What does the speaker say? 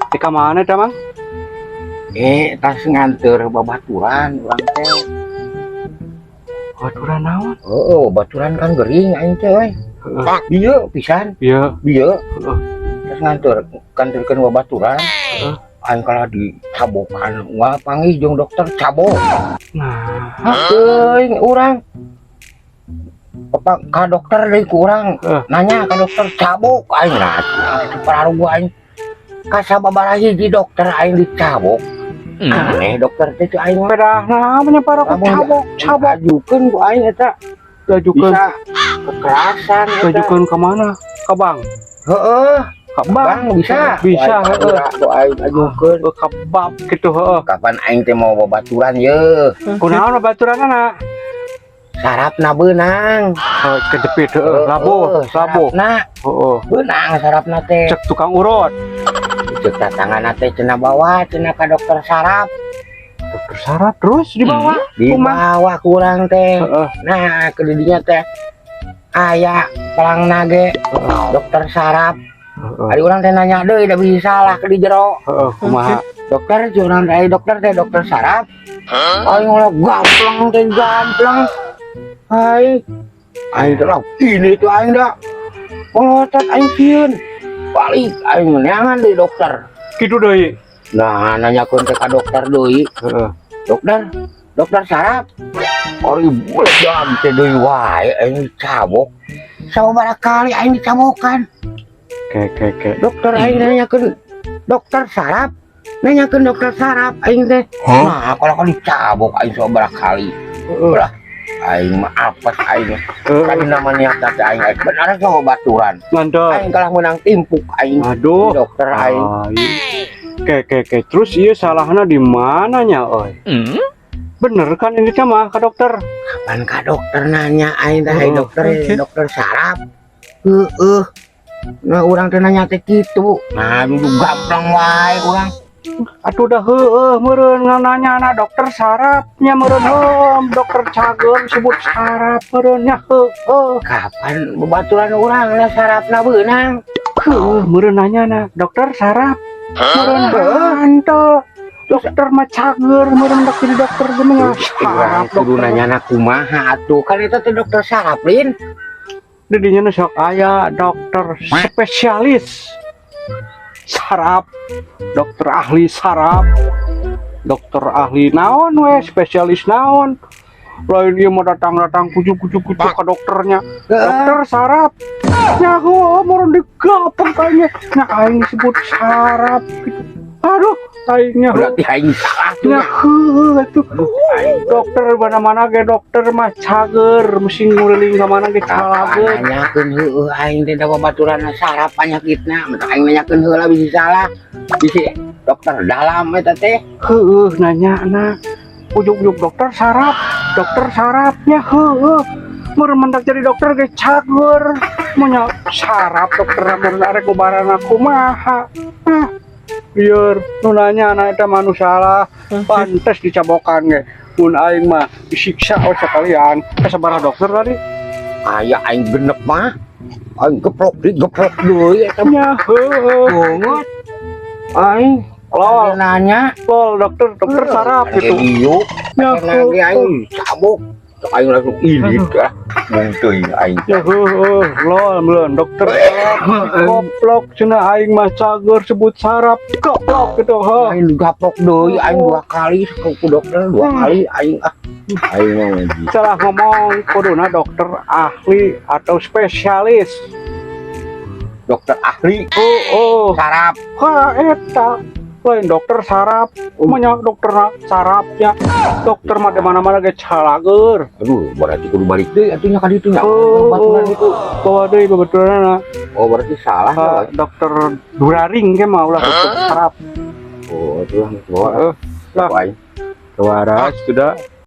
Di ka mana teh, Mang? Eh, tas nganter babaturan urang teh. Babaturan naon? Oh, babaturan kan gering aing teh euy. Bieu pisan, bieu. Tas nganter kanterkeun babaturan. Aing kalah dicabokan, wah, panggih jeung dokter cabok. Nah, Teuing urang. Apa ka dokter deui ku urang. Nanya ka dokter cabok aing, nah pararugu aing. Ka sababaraha hiji dokter aing dicabok. Aneh dokter teh cu aing mah. Pedah namanya para ku Lamun cabok, cabok. Ajukeun ku aing eta Diajukeun, bisa kekerasan eta. Diajukeun ke mana? Ke bank. Heeh, Ke bank. Bang bisa. Bisa, Ku aing heeh. Ku aing ajukeun. Ke bab gitu, heeh. Kapan aing teh mau babaturan ye? Kunaon babaturanna? Sarapna beunang. Oh, kejepit, heeh, labuh, labuh. Sarapna beunang sarapna teh. Cek tukang urut. Cek tatanganna teh cenah bawa cenah ka dokter saraf. Dokter saraf terus dibawa. Dibawa ku urang teh. Nah, ke didinya teh aya pelangna ge dokter saraf. Ari urang teh nanya deui, da bisa salah ke di jero. Heeh, kumaha? Dokter curang dari dokter teh dokter saraf. Aing ulah gamplang teh gamplang. Aing aing teh lah ini tuh aing dah. Melotot aing sieun. Balik aing neangan deui dokter. Kitu deui. Nah, nanyakeun teh ka dokter deui. Dokter, dokter saraf. Ari bulat teh deui wae aing dicabok. Sababaraha kali aing dicabokan. Ke. Dokter aing nanyakeun dokter saraf. Nanyakeun dokter saraf aing teh. Nah, kalau kali dicabok aing sababaraha kali. Lah, aing mah apes aing. Kan namanya teh aing aing bener sama baturan. Ngantor. Aing kalah menang timpuk aing. Aduh. Dokter aing. Ah, iya. Ke. Terus iya salahnya di mananya, oi? Bener kan ini teh mah ke dokter? Kapan ka dokter nanya aing teh, "Hai, dokter, dokter saraf." Heeh. Nah, urang teh nanya teh kitu. Nah, dulu gamplang wae urang. Atuh dah heueuh meureun nanya na dokter sarafnya meureun, heuh, dokter cager sebut saraf meureun nya, heueuh. Kapan babaturan urang na sarafna beunang? Heueuh, meureun nanya na dokter saraf. Meureun henteu. Dokter mah cager meureun, dok jadi dokter geuning Urang saraf kudu dokter. Nanya na kumaha atuh. Kan eta teh dokter saraf, Lin. Di dinya nu sok aya dokter spesialis saraf, dokter ahli saraf, dokter ahli naon we, spesialis naon. Lain ieu mah datang-datang kujuk kujuk kujuk ke dokternya. Dokter saraf. Nyaho meureun digapeng kayaknya. Nah, aing disebut saraf gitu. Aduh, aingnya. Berarti aing salah tuh. Nya heueuh atuh. Dokter mana-mana ge dokter mah cager, mesti nguriling ka mana ge Kapan calager. Nanyakeun heueuh aing teh da babaturan saraf panyakitna. Mata aing nanyakeun heula bisa salah. Bisi dokter dalam eta teh. Heueuh nanya na. Ujug-ujug dokter saraf, dokter sarafnya heueuh. Meureun mendak jadi dokter ge cager. Monya saraf dokter meureun arek ngobaran kumaha. Ah, biar nu nanya anak eta mah nu salah, pantes dicabokan ge. Mun aing mah disiksa we sekalian. Eh, sabaraha dokter tadi? Aya aing genep mah. Aing geplok di geplok deui eta Nya heueuh. banget. Aing Lol, nanya lol dokter, dokter saraf gitu. Gitu. Ya, Pakai aing cabok. Aing langsung ini ah. Mung teuing aing. Ya heueuh, lol meureun dokter saraf. Goblok cenah aing mah cager sebut saraf. Goblok gitu heuh. Aing gaplok deui aing dua kali ku dokter dua kali aing ah. Aing mah ngaji. Salah ngomong, kuduna dokter ahli atau spesialis. Dokter ahli Oh, saraf. Ha eta lain dokter saraf, banyak dokter sarafnya. Dokter mah di mana-mana ge calager. Aduh, berarti kudu balik deui atuh nya ka ditu nya. Oh, Baturan itu. Bawa deui babaturanna. Oh, berarti salah Ka ya. Dokter Duraring ge mah, ulah dokter saraf. Oh, itulah bawa. Heeh. Lah. Aing. Waras sudah.